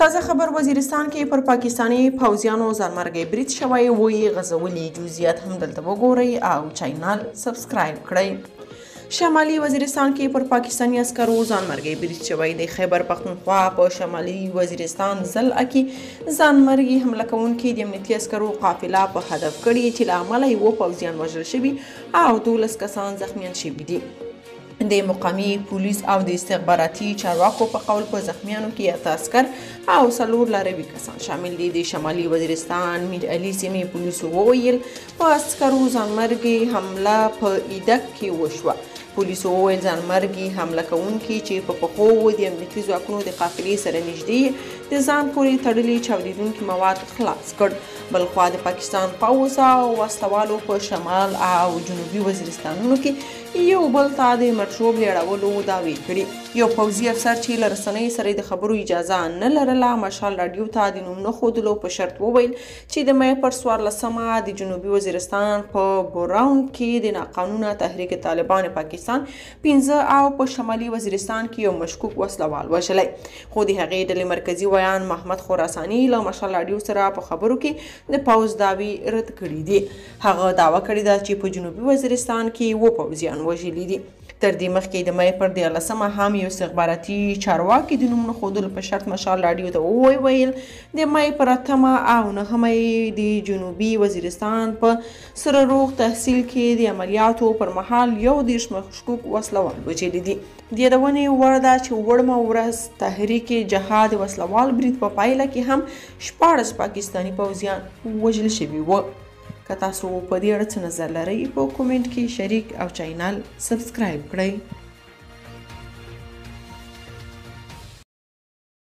تازه خبر، وزیرستان کې پر پاکستاني پوځیانو ځانمرګی برید شوی و یې غځولي. جزئیات هم دلته وګورئ او چینل سبسکرایب کړئ. شمالي وزیرستان کې پر پاکستاني عسکرو ځانمرګی برید شوی دی. خیبر پښتونخوا په شمالي وزیرستان ضلع کې ځانمرګي حمله کوونکي د امنیتي عسکرو قافله په هدف کړې چې له امله یې 7 پوځیان وژل شوي او 12 کسان زخمیان شوي دي. د مقامي پولیس او د استخباراتي چارواکو په قول په زخمیانو کې 8 عسکر او 4 لاروي کسان شامل دي. د شمالي وزیرستان میر علي سیمې پولیسو وویل په عسکرو ځانمرګي حمله په ایدک کې وشوه. پولیسو وویل ځانمرګي حمله کوونکي چې په پښو وو د امنیتي ځواکونو د قافلې سره نږدې د ځان پورې تړلي چاودېدونکي مواد خلاص کړ. بلخوا د پاکستان پوځ او وسلوالو په شمال او جنوبي وزیرستانونو کې یو بل ته د مرګ ژوبلې اړولو دعوې کړي. یو پوځي افسر چې له رسنۍ سره د خبرو اجازه نه لرله مشال راډیو ته د نوم نه ښودلو په شرط وویل چې د مې پر 14مه د جنوبي وزیرستان په بوراون کې د ناقانونه تحریک طالبان پاکستان 5 او په شمالي وزیرستان کې یو مشکوک وسلوال وژلی. خو د هغې ډلې مرکزي ویاند محمد خراساني له مشال راډیو سره په خبرو کې د پوځ دعوې رد کړې دي. هغه دعوه کړې ده چې په جنوبي وزیرستان کې 7 پوځیان وژلي دي. تر دې مخکې د مې پر 13مه هم یو استخباراتي چارواکي د نوم نه ښودلو په شرط مشال راډیو ته وویل د مې پر 8مه او 9مه د جنوبي وزیرستان په سره روغ تحصیل کې د عملیاتو پر مهال 31 مشکوک وسلوال وژلي دي. د یادونې وړ ده چې وړمه ورځ تحریک جهاد وسلوال برید په پایله کې هم 16 پاکستاني پوځیان وژل شوي وو. که تاسو په دې اړه څه نظر لرئ په کومنټ کې شریک او چینل سبسکرایب کړئ.